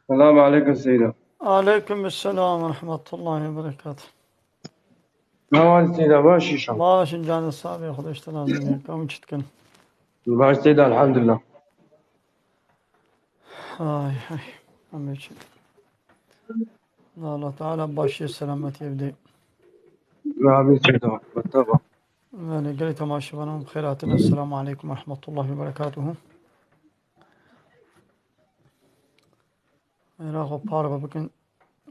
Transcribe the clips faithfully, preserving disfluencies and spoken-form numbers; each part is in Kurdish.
Selamu aleykum Seyda. Aleykum selam ve rahmetullahi ve berekatuh. Ne var Seyda, baş inşallah. Baş in canê sax bê, Xwedê ji te razî be. Ka hûn çi dikin? Baş Seyda, elhamdülillah. Ay, ay. Em ê çi? Allah Teala başê selametiyê bide. Amin Seyda. Mutlaka. Belê, gelê temaşevanan bi xêr hatin. Esselamu aleykum ve rahmetullahi ve berekatuhu. Êra xwe parve bikin.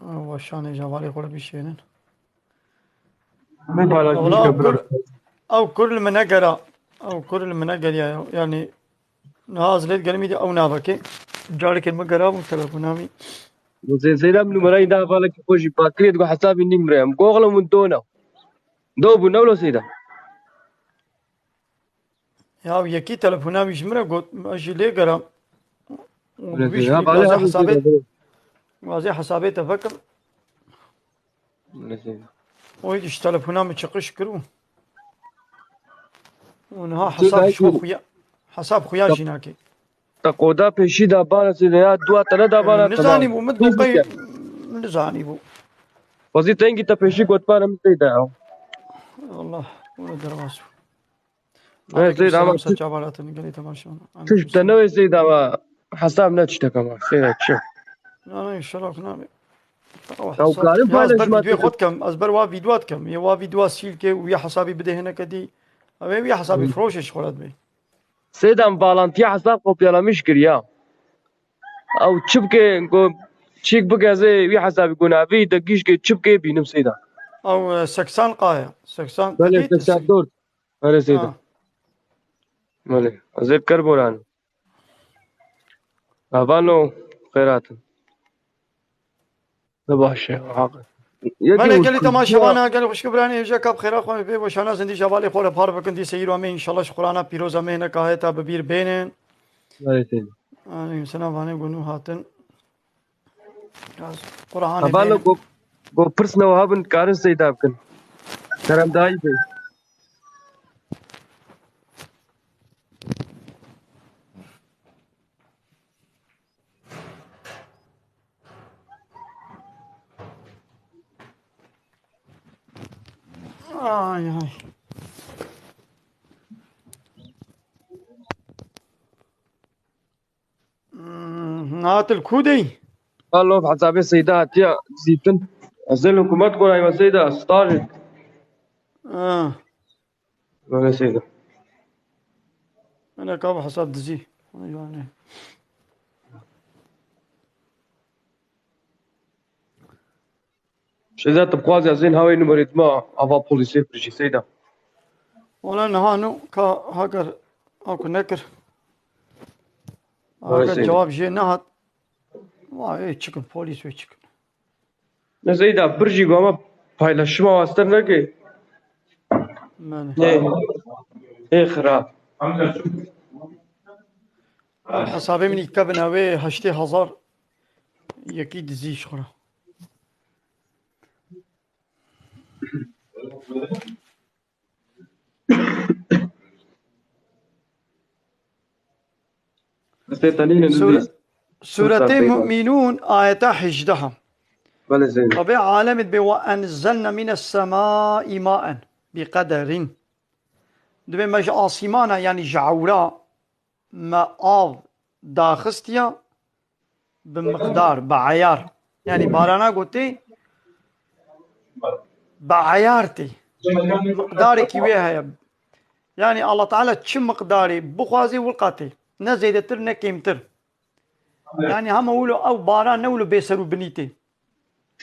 Weşanê ji hevalê xwe re bişênin. Wela ew kur, ew kur li min negera. Ew kur li min negeriya. Yani niha ez lê digerim îdî ew navekê. Carekê min gerabû telefona wî. Zê-, Zeyda min numerayî da hevalekî xwe jî pakirê digo hesabî nîmre. Em goxlem hûn dona. Do bû, ne wilo Seyda? Ya yekî telefona wî ji min re got, ez jî lê geram. Û Öyle wî değil. Jî Ha, bale wazê abi, hesabê, öyle değil. Wazê hesabê te vekim. Öyle değil. O ji telefona min çiqiş kir û. Û niha Siz hesab belki şima xuya, hesab xuya Yap- jî nake. Te koda pêşî da bana Seyda ya, dua te ne da bana, Nizanî tamam. Bû, min Siz diqey, bike. Nizanî bû. Wazî tengî te pêşî got bana min Seyda ya. Allah, bunu dervas. Ne, Aleyküm Seyda, selam, ama Saç Abalat'ın, gelê temaşevan. Aleyküm selam. Tişt te newê Seyda, ama hesab ne tiştek ama Seyda, çi? Na, na, inşallah ku nabe. Ya, hesab, karin ya, ez ber paylaşma vîdyoyê xwe dikim, ez ber wa vîdyoa dikim. Yê wa vîdyoa sîl ke û ya hesabî bidê hineke dî. Ew ê wî hesabî Hı. firoşê ji xwe re dibê. Seyda, em balantiya hesab kopyalamiş kir ya. Ew çi bike, go, çîk bike, ez ê wî hesabî gunavî de gîşkê çi bike bînim Seyda. Ew, e, seksan qaya. Seksan Belê, tekî seksan dört. Erê Seyda. Ha. Belê. Ez ê bi ker boran. Avano xêratin. Ne baş e, haq. Yekî Belê, û gelî temaşevana, gelî xwişk û biranê, hêja kap xêra xwe bê weşana zindî ji hevalê xwe re par bikin, dî seyîr ame, înşallah ji Qur'ana pîroza me hineka heta bi bîr bênin. Belê Seyda. Aleykum selam, vanê gunû hatin. Biraz Qur'anê Hevalno bênin. Go, go pirs ne wiha bin, karin Seyda bikin. Kerem dayî bê. Ay, ay. Hmm, Natil ku dey? Alo, hesabê Seyda hatiye zîtin. Ez ê li hikûmet gorayî me Seyda, staj. Ha. Wele Seyda. Wele ka bi hesab dizî. Yani. Seyda, tu bixwazî ez ên hawê numerê dima ava polîsê birjî Seyda. Wele niha no ka hager aku nekir. Wele Hager Seyda. Cevap jê nehat. Wa ê çikin polîs wê çikin. Ne Seyda, birjî go ama paylaşima waster neke. Mene. Ê, ê xira. Hesabê min îtka bine wê heştê hezar yekî dizî ji xwe re. Sure-, Suretê Mu'minûn ayeta hejdeh. Belê Zeynep. Rabê alemê dibê, "Ve enzelne mines semâi maen bi qederin." Dibê me ji asîmana, yanî ji ewra me av daxistiya bi miqdar, bi eyar. Yanî barana gotê bi eyar tê. Miqdarekî wê heye. Yanî Allah Teala çi miqdarê bixwazê wilqa tê. Ne zêdetir ne kêmtir. Yanî hema wilo ew baran ne wilo bêser û binî tê.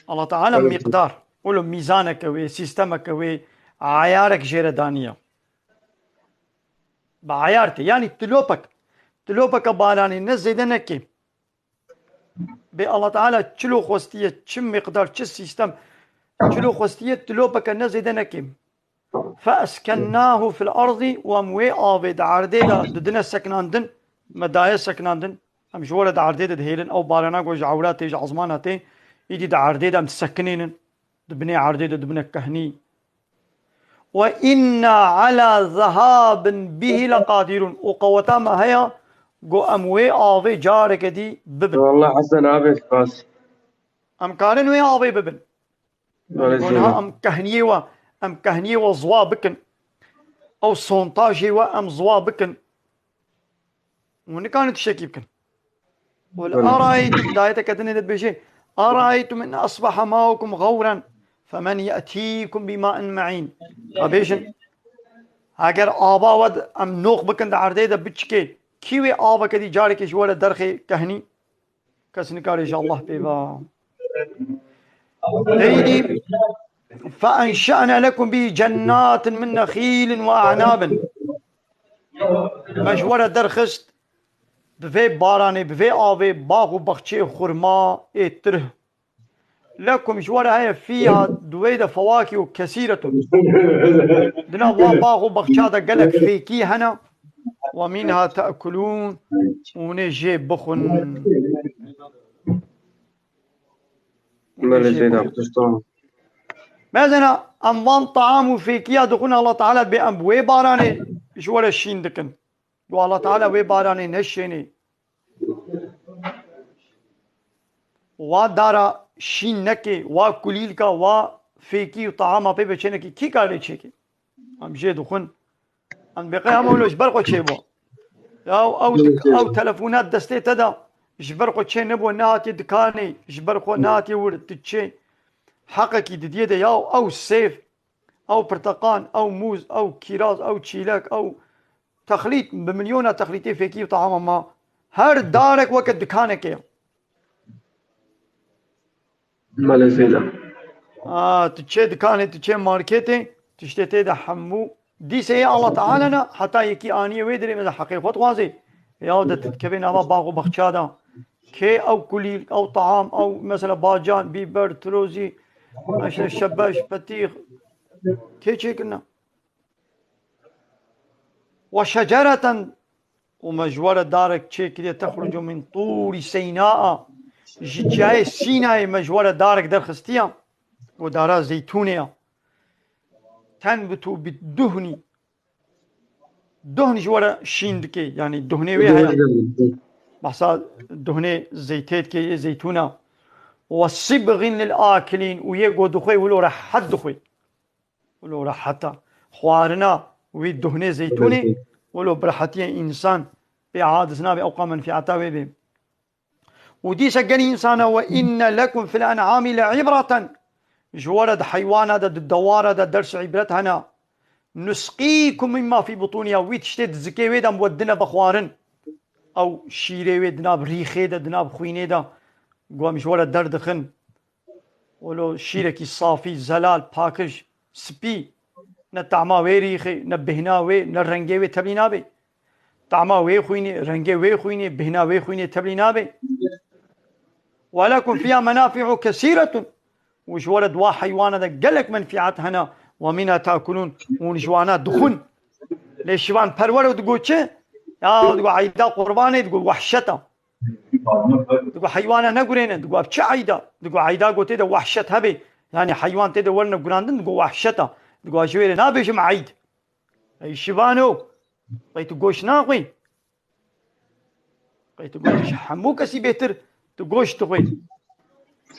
Allah Teala miqdar, wilo mîzaneke wê, sîstemeke wê, eyarek jê re daniye. Bi eyar tê. Yanî tilopek. Tilopeke baranê ne zêde ne kêm. Bê Allah Teala çilo xwestiye, çi miqdar, çi sîstem, çilo xwestiye tilopeke ne zêde ne kêm. Fe eskennâhu fil erdî, û em wê avê di erdê de didine sekinandin, me daye sekinandin, em ji we re di erdê de dihêlin, ew barana ku ji ewra tê, ji ezmana tê, îdî di erdê de em disekinênin, di binê erdê de dibine kehnî. Ve inna ala zehabin bihî leqadirûn. Û qeweta me heye, Got, em wê avê careke dî bibin. Wallah Hesen abi, spas. Em karin wê avê bibin. Belê Got, zêde. Ha, em kehniyê we, em kehniyê we ziwa bikin. Ew sontajê we em ziwa bikin. Hûn nikarin tiştekî bikin. Qul Belê. Eraytum, di ayeteke dinê de dibêje, "Eraytum in asbaha maukum gawran, femen ye'tikum bima'in ma'in." Ka bêjin, eger ava we di, em noq bikin di erdê de biçikê, kî wê aveke dî carekê ji we re derxê kehnî? Kes nikare ji Allah pê ve. Deydî, "Fe enşa'ne lekum bi cennatin min nexîlin ve a'nabin." Me ji we re derxist, bi vê baranê, bi vê avê, bax û baxçeyê xurma ê tirh. Lekum, ji we re heye, fîha, di wê de, fewakîhu kesîretun. Di nav wan bax û baxça de gelek fêkî hene. Ve minha te'kulûn. Hûn ê jê bixwin. Hûn ê Belê jê zêde, bixwin. Kurdistan. Mezena, em van taam û fêkiya dixwin, Allah Teala dibê em bi wê baranê ji we re şîn dikin. Got, Allah Teala wê baranê neşênê. Wa dara şîn nekê, wa kulîlka, wa fêkî û taama pê ve çênekê, kî karê çêkê? Em jê dixwin. Em bêqe hema wilo ji ber xwe çêbû. Ya ew dik-, ew telefona destê te de ji ber xwe çê nebû, nehatiye dikanê, ji ber xwe nehatiye wir, tu çê heqekî didiyê de ya ew sêv. Ew pirteqan, ew mûz, ew kîraz, ew çîlek, ew texlît, bi milyona texlîtê fêkî û tahama ma. Her darek weke dikanekê ye. Belê zêde. A, tu çê dikanê, tu çê marketê, tiştê tê de hemû. Dîsê yê Allah Teala ne, heta yekî aniyê wê dirê, mesela heqê xwe dixwazê. Ya de tu dikevê nava bax û baxça de. Kê ew kulîl, ew taam, ew mesela bacan, bîber, tirozî, işte şebeş, petîx. Kê çêkirine? Ve şecereten, û me ji we re darek çêkiriye, tehrucu min tûrî seynaa, ji çiyayê Sînayê me ji we re darek derxistiye, û dara zeytûnê ya. Tenbitu bi duhnî, duhn ji we re şîn dike, yanî duhnê wê heye. Behsa duhnê zeytê dike, yê zeytûna. Ve sibgin lil akilîn, û yê ku dixwê wilo rehet dixwê. Wilo reheta. Xwarina wî duhnê zeytûnê, wilo bi rehetiyê însan pê aciz nabe, ewqa menfîeta wê bê. Û dîsa gelî însana, "Ve inne lekum fil en'amî le ibreten." Ji we re di heywana de, di dewara de ders û îbret hene. "Nusqîkum mimma fî butûniha." Wî tiştê di zikê wê de em we dine vexwarin. Ew şîrê wê di nav rîxê de, di nav xwînê de, ku em ji we re derdixin. Wilo şîrekî safî, zelal, pakij, spî, ne tama wê rîxê, ne bêhna wê, ne rengê wê tevlî nabe. Tama wê xwînê, rengê wê xwînê, bêhna wê xwînê tevlî nabe. Ve lekum fîha menafi'u kesîretun. Û ji we re di wa heywana de gelek menfîet hene. Ve minha te'kulûn. Hûn ji wana dixwin. Lê şivan perwer û digo çi? Ya, digo eyda qurbanê, digo wehşet e. Digo heywana negurêne, digo ev çi eyda? Digo eyda ku tê de wehşet hebe. Yanî heywan tê de werine gurandin, digo wehşet e. Digo ji wê re nabêjim eyd. Ey şivano, qey tu goşt naxwî? Qey tu goşt, ji hemû kesî bêhtir tu goşt dixwî?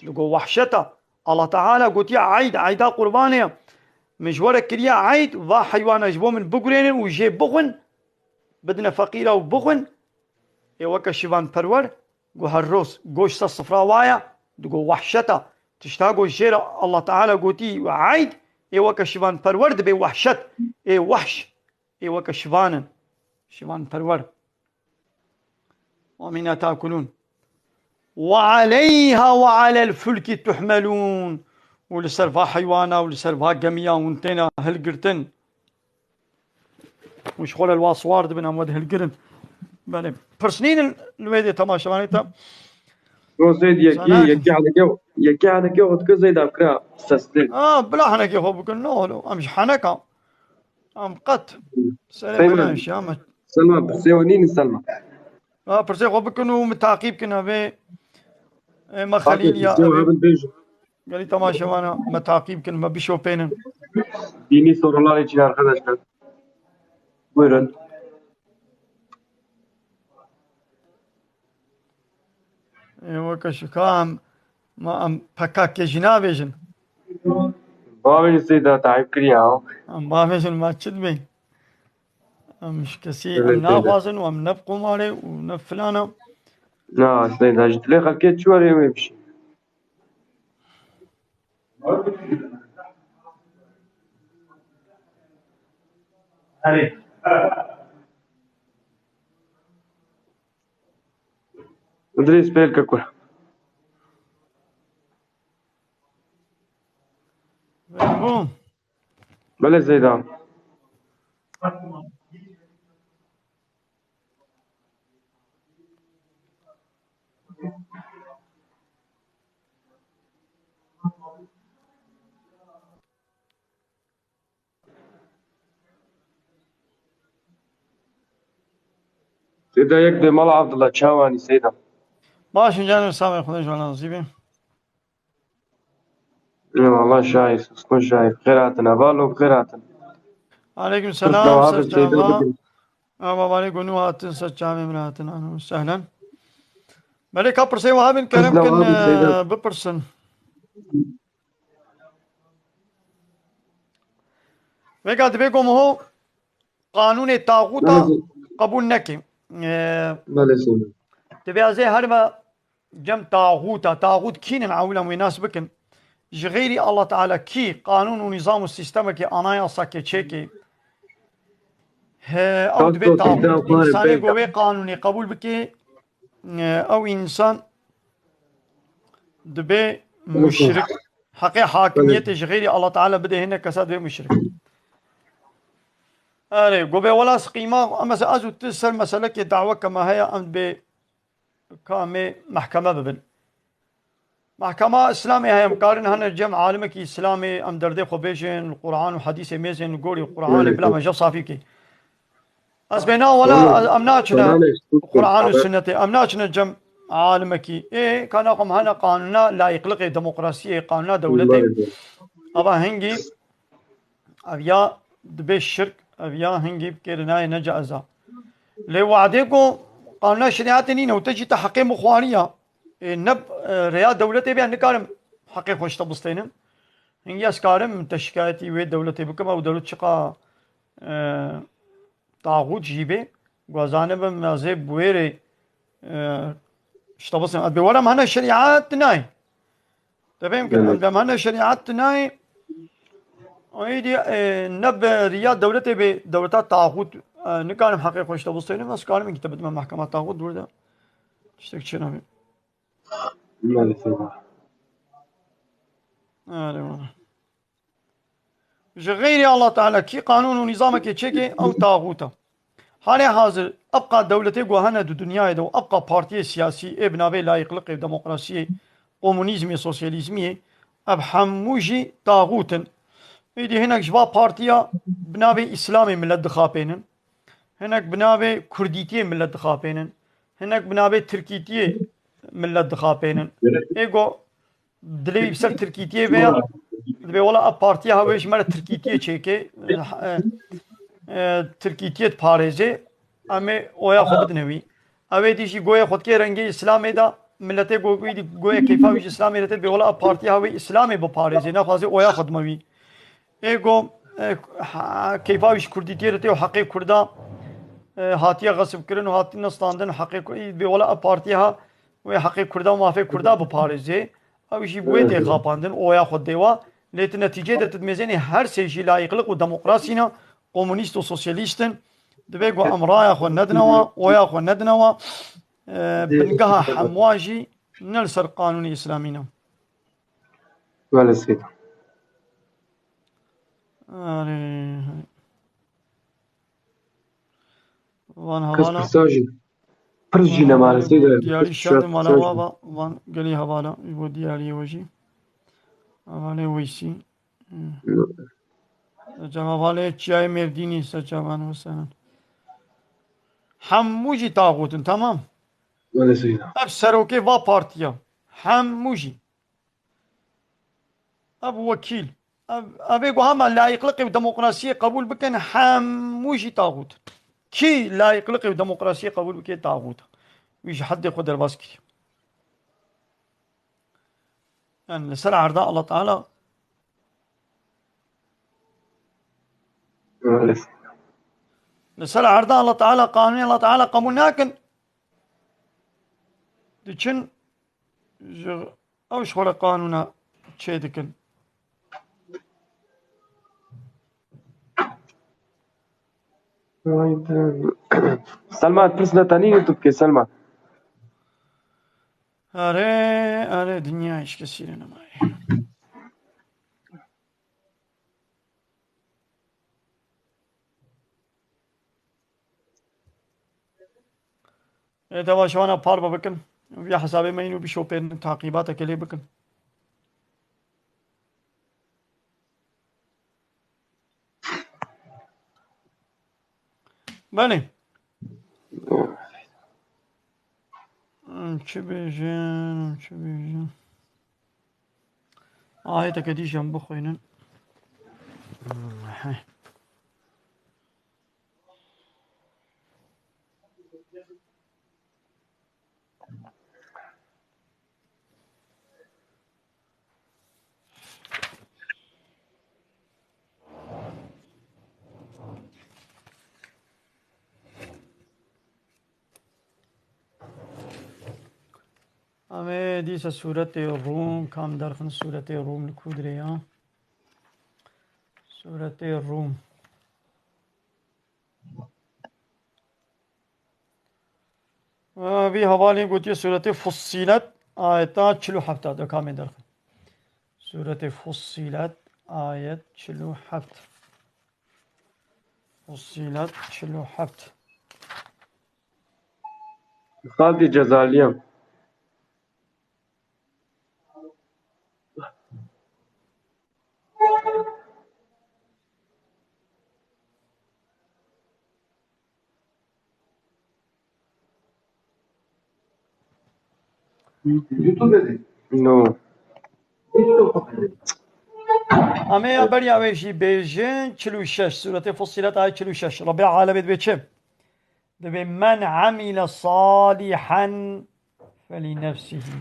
Digo wehşet e. Allah Teala gotiye eyd, eyda qurbanê ye. Min ji we re kiriye eyd, va heywana ji bo min bigurênin û jê bixwin, bidine feqîra û bixwin. Ê weke şivan perwer, go her roz goşt ser sifra wa ye, digo wehşet e. Tişta ku jê re Allah Teala gotî eyd, ê weke şivan perwer dibe wehşet. Ê wehş, ê weke şivan in. Şivan perwer. Ve minha te'kulûn. Ve aleyha ve alel fulki tuhmelûn. Û li ser va heywana û li ser va gemiya hûn têne hilgirtin. Û ji xwe re li wa siwar dibin, em we dihilgirin. Belê. Pirs nînin li wê dê temaşevanê te? Yo Zeyd, yekî, Sana yekî heneke, yekî heneke xwe dike Zeyd, ev kira sesli. Ha, bila henekê xwe bikin, ne oğlum? Em ji heneka. Em qet. Serê Seymen. Bela şiya me. Selma, pirsê we nînin Selma? Ha, pirsê xwe bikin û min taqîb kin, evê, e, me Xelîl ya, pirsê we evê. Hebin bêjin. Gelî temaşevana me taqîb kin, me bişopênin. Dini sorular için arkadaşlar. Buyurun. Ê, weke şika em, ma em P K K jî nabêjin. Bavêjin Seyda, te eyb kiriya. Em bavêjin, ma çi dibê? Em ji kesî, evet, em naxwazin û em ne bi qomarê û ne filana. Na, Seyda, ji dilê xelkê çi were wê bişî? Idrîs pêl ke kur. Bû. Belê Zeydan. Seyda yek dê mala Abdullah çawanî Seyda. Baş in canım, sağ ol, Xwedê ji we razî be. Eyvallah şahî, xwe şahî. Xêr hatin, heval û xêr hatin. Aleykum selam, ser çava. Ava valê gunû hatin, ser çavê min hatin, ahlen û sehlen. Belê ka pirsê wiha bin, kerem kin, e, bipirsin. Vêga divê ku miho qanûnê taxûta qebûl neke. E, divê ez ê her ve cem taxûta, taxût kî nin, ewil em wê nas bikin. Ji xeyrî Allah Teala kî qanûn û nîzam û sîstemekê, anayasakê çêkê, he, ew dibe taxût. Însanê ku wê qanûnê qebûl bike, e, ew însan dibe muşrik. Heqê hakimiyetê ji xeyrî Allah Teala bide hinek kesa dibe muşrik. Erê, ku bê wela siqîma, em mesela ez û tu ser meselekê daweke me heye, em dibê ka em ê mehkeme bibin. Mehkema Îslamê heye, em karin hene cem alimekî Îslamê, em derdê xwe bêjin, li Quran û hedîsê mêzên, li gorî Quranê bila me jew safî bike. Ez bê na wela, em naçine Quran û Sunnetê, em naçine cem alimekî. Ê, ka naxwe em hene qanûna layîqliqê, demokrasiyê, qanûna dewletê. Ava hingî ev ya dibe şirk, ev ya hingî bi kêrinayê necaiz a. Lê wadê ku qanûna şerîetê nîne û te jî te heqê min xwariya, ê, ne, e, rêya dewletê bê, nikarim heqê xwe ji te bistênim. Hingî ez karim te şikayetî wê dewletê bikim, ew dewlet çiqa, e, taxût jî bê, ku ez zanibim ez ê bi wê rê, e, ji te bistênim. Ez bê were em hene şerîet nayê. Te fêm kir, em dem hene şerîet nayê. Êdî, e, ne bi riya dewletê bê, dewleta taxût, e, nikarim heqê xwe ji te bistênim, ez karim ki te bidime mehkema taxût, dûr de tiştek çênabê. Erê wala. Ji xeyrî Allah Teala kî qanûn û nîzamekê çêkê, ew taxût e. Halê hazir ebqa dewletê ku hene di dinyayê de û ebqa partiyê siyasî ê bi navê layîqliqê, demokrasiyê, komunîzmê, sosyalîzmiyê, ev hemû jî taxût in. Êdî hinek ji va partiya bi navê Îslamê millet dixapênin. Hinek bi navê Kurdîtiyê millet dixapênin. Hinek bi navê Tirkîtiyê millet dixapênin. Ê ku dilê wî bi ser Tirkîtiyê ve ya, dibê wela ev partiya ha wê ji me re Tirkîtiyê çêke, e, e, Tirkîtiyê diparêze, em ê oya xwe bidine wî. Ew ê dî jî goyê xwe dikê rengê Îslamê de, miletê go-, wî dî goyê keyfa wî ji Îslamê re tê, dibê wela ev partiya ha wê Îslamê biparêze, naxwaze oya xwe dime wî. Ê go, e, ha, keyfa wî ji Kurdîtiyê re tê û heqê Kurda, e, hatiye xesibkirin û hatine standin heqê Ku-, î, dibê wela ev partiya ha wê heqê Kurda û mafê Kurda biparêze. Ew jî bi wê tê xapandin, oya xwe dê wa. Lê tu netîceyê de tu dimêzênê her sê jî layîqliq û demokrasî ne, komunîst û sosyalîst in. Divê ku em raya xwe nedine wa, oya xwe nedine wa. E, bingeha hemwa jî ne li ser qanûnê Îslamî ne. Belê Seyda. Erê. Van hevala. Kes pirsa jî. Pirs jî ne maalesef de. Diyarî şerdin mala wa va, van gelî hevala. Ji bo diyariyê we jî. Hevalê Weysî. Seçam hevalê Çiyayê Mêrdînî, seçam, ahlen û sehlen. Hemû jî taxût in, tamam. Belê Seyda. Ev serokê va partiya. Hemû jî. Ev wekîl, ev, ev ê ku hema layîqliqê û demokrasiyê qebûl bikin, hemû jî taxût. Kî layîqliqê û demokrasiyê qebûl bike, taxût. Wî ji heddê xwe derbas kiriye. Yani li ser erda Allah Teala, li ser erda Allah Teala, qanûnê Allah Teala qebûl nakin. Diçin ji ew ji xwe re qanûna çê dikin. Selma, pirs netanî YouTube ke, Selma. Erê, erê, dinya îşkesîrê nemaye. Ê, teva şiwana parve bikin. Vî hesabê me yîn û bişopênin, taqîbateke lê bikin. Belê. Em çi bêjin, em çi bêjin? Ayeteke dî jî em bixwînin. Em ê dîsa sûretê Rûm, kam derxin sûretê Rûm li ku dirê ya? Sûretê Rûm. Vî hevalî gotiye sûretê Fussilet, ayeta çil û heft de kamê derxin. Sûretê Fussilet, ayet çil û heft. Fussilet çil û heft. Xaltî Cezaliyem. YouTube de. No. Em ê ya beriya wê jî bêjin çil û şeş, Sûretê Fussilet ayet çil û şeş. Rebbê alemê dibê çi? Dibê men amile salihan felî nefsihî.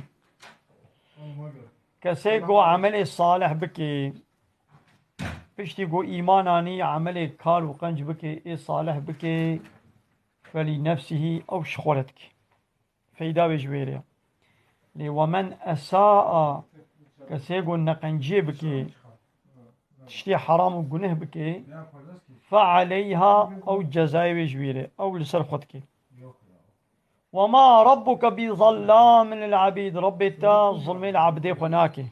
Kesê ku emelê salih bike, piştî ku îman anî emelê kal û qenc bike, ê salih bike, felî nefsihî, ew ji xwe re dike. Feyda wê ji wê re ye. Lê we men esaa, kesê ku neqenciyê bike, tiştê heram û guneh bike, fe aleyha, ew cezayê wê ji wê re, ew li ser xwe dike. Ve ma rabbuke bi zellamin lil abîd. Rabbê te zulmê li ebdê xwe nake.